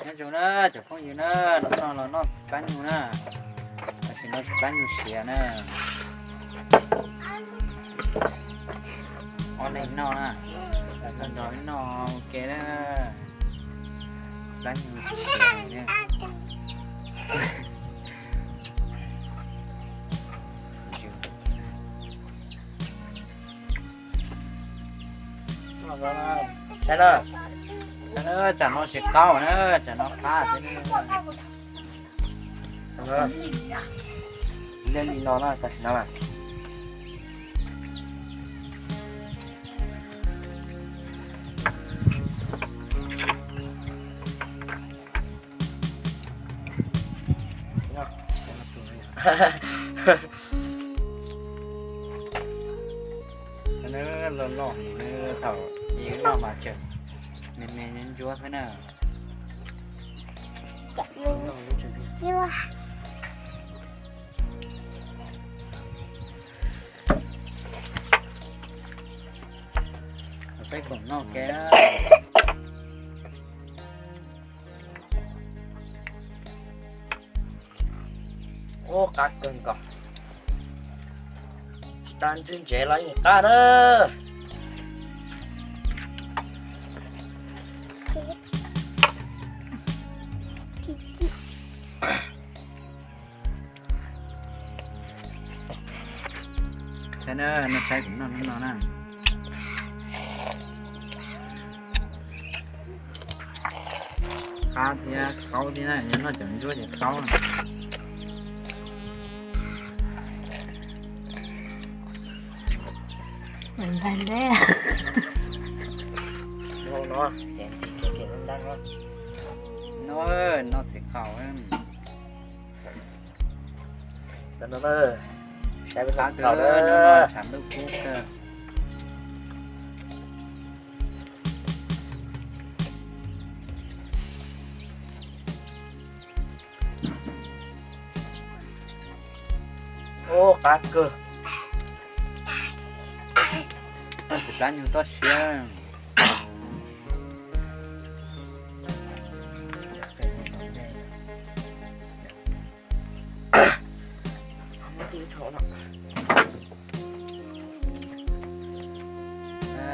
Nyob zoo na cov phooj ywg na, hnub no los noj txiv plab nyuj na, tam sim no txiv plab nyuj siav na. Ob leeg noj na, nrog nrog noj ua ke na. Txiv plab nyuj siav na. Saib na, saib na, tsam no tsis qaub na, tsam no qab xwb na. Liaj li no na, tam sim no na. Nws los los nws thaum ib noj mas tseem me me ntsuab xwb na. Peb koom noj ke. Ub, qab kawg nkaus. Tsis tas ntswg ntsev los yeej qab na. Saib na, noj saib kuv noj no na. Qab thiab qaub thiab na, yog noj cov ntsuab ces qaub na. Ntag ntag. Ua no ces ntxim kiag kev ntab no. No, noj txiv qaub. Saib peb qab kawg, tshav ntuj kub kawg. Ub, qab kawg. Txiv plab nyuj toj siab.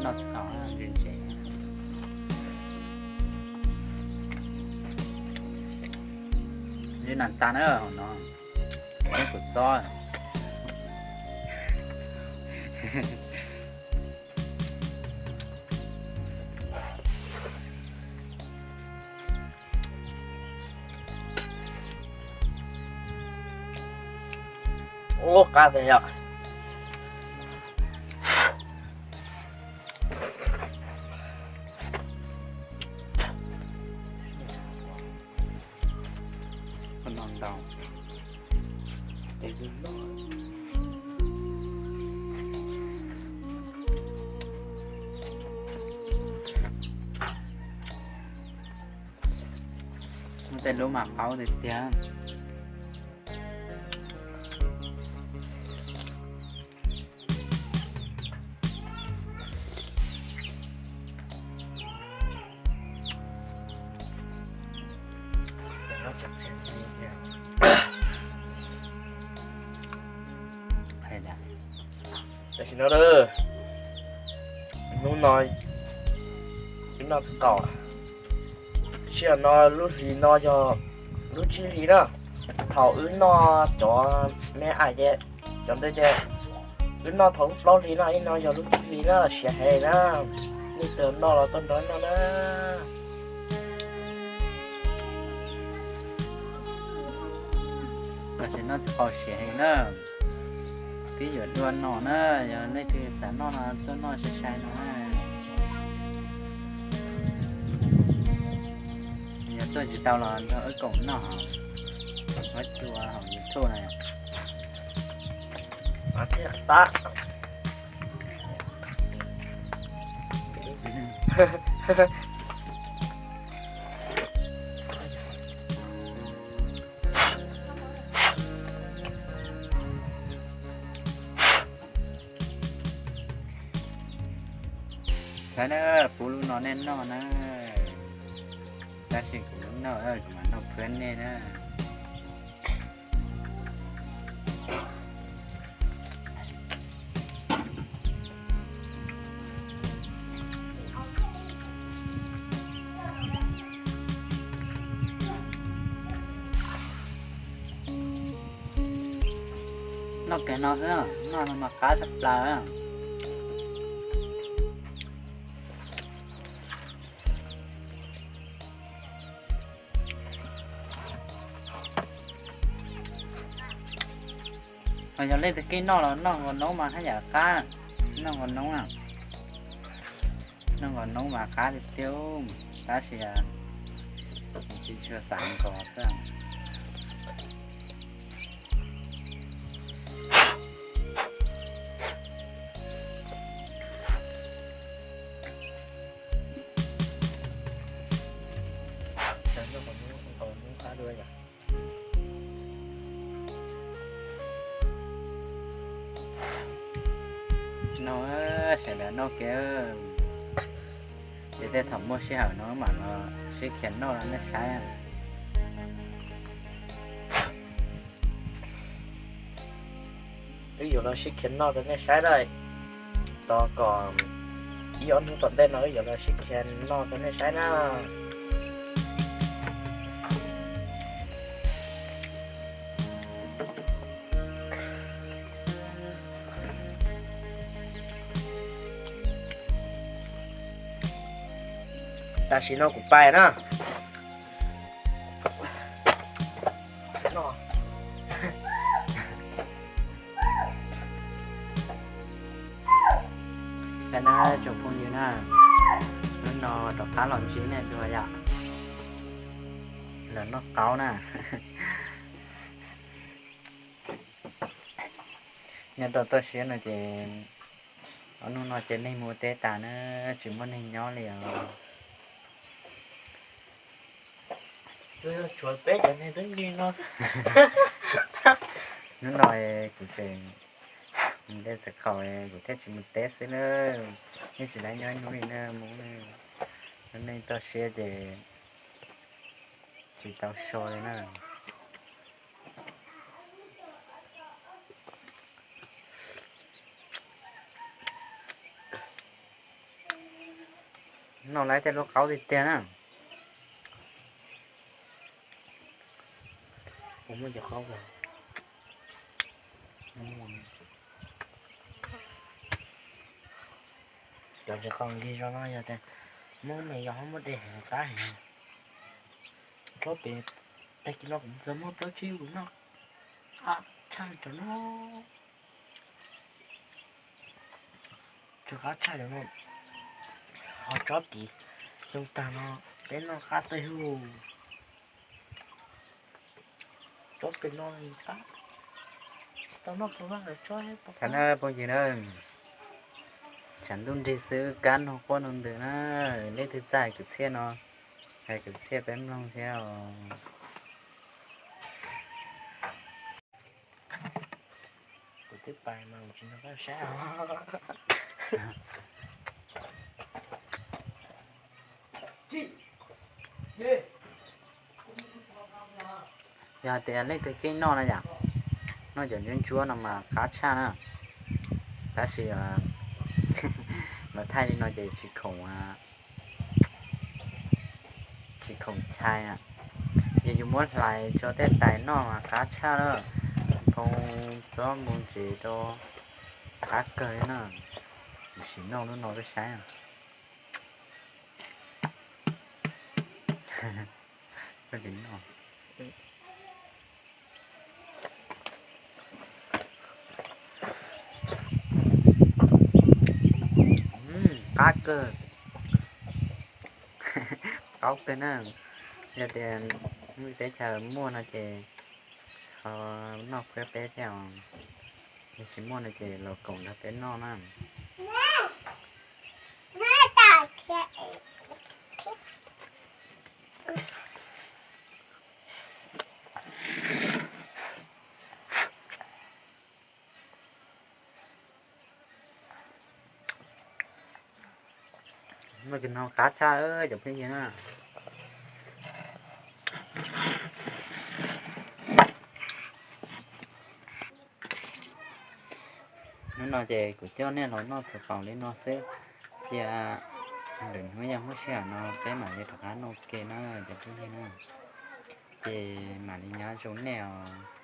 Noj tsis tau, ntse ntse. Li nas tas na hauv no, muab kuv txob. Ub, qab tiag yom. Ntau ntau. Muab tej lub mas qaub tiag tiag. Tam sim no, hnub no wb noj txiv qaub. Sij hawm no lub hlis no yog lub tsib hlis na. Thaum wb noj cov me aim ces, cov ntawd ces wb noj thaum lub plaub hlis no, ib no yog lub tsib hlis na, siav heev na. Leej twg noj los tuaj nrog noj na. Tam sim no txiv qaub siav heev na. Twb yuav dua no na, yog leej twg xav noj no tuaj noj sai sai no na. Yog tuaj tsis tau los nrog wb koom noj, muab tso hauv YouTube na. Saib na, pub lub no nej noj na. Tab sis kuv noj, kuv mam noj phwb nej na. Noj kiag no xwb, noj no mas qab tshaj plaws. Ho yog leej twg keej noj los noj nkaus noob mas haj yam qab. Noj nkaus noob, noj nkaus noob mas qab tiag tiag, tab sis tsis tshua xav nkaus xwb. No, sawv daws noj kiag, ces tej thaum muaj sij hawm no mam los sib khiav noj rau nej saib. Wb yuav los sib khiav noj rau nej saib na. Tos kom ib ob hnub tom ntej no wb yuav los sib khiav noj rau nej saib na. Tam sim no kuv pais na. Cov tsoom phooj ywg na, hnub no rov qab los ntsib nej dua yom. Los noj qaub na. Nyob rau toj siab no ces ob hnub no ces neeg mus ua teb tas na, tsis muaj neeg nyob li os. Tshuav peb cov neeg tub nrig no. Hnub no kuv tseem mus de xav khaum, kuv thiaj tsis mus teb xwb na. Yeej tsis laib nyob ib hnub li na, mus ua neej toj siab ces tsis tau so li na. Noj lawm tej lub qaub tiag tiag na. Kuv muaj cov qaub kawg. Cov tsis qaub nkig zog no yog tias muab me yos muab de heev qab heev. Tsob pem tag kis no kuv txawm muab plaub tsib ub noj qab tshaj cov no. Tsis qab tshaj cov no. Ho tsob tid xyoo tag no peb noj qab tawg hub. Tsob pem no qab, tsis tau noj pov vaj lawm tsob. Thaum no phooj ywg na, tshav ntuj nrig xwb kab no quaj no ntws na, leej twg txawj hais kwv txhiaj no, hais kwv txhiaj peb mloog thiab os. Kuv twb pais mas kuv tsis nrog koj saib os. Yog hais tias leej twg keej noj na yom, noj cov ntsuab ntsuab no mas qab tshaj na, tab sis lawv thaij li no ces tsis khoom, tsis khoom chai. Yog yus muab hlais tso tej tais noj mas qab tshaj na, phoo txob mus ntsev rau qab kawg li na. Kuv sim noj lub no koj saib. Qab kawg, qaub kawg na. Yog tias teb chaws muaj no ces ho noj peb peb thiab os, yog tsis muaj no ces los koom nrog peb noj na. Noj kawg no qab tshaj cov phooj ywg na. Hnub no ces kuv coj nej los noj txiv qaub li no xwb, cia lwm hnub yog muaj sij hawm no peb mam li rov qab noj ua ke na cov phooj ywg na. Ces mam li nyob zoo nej os.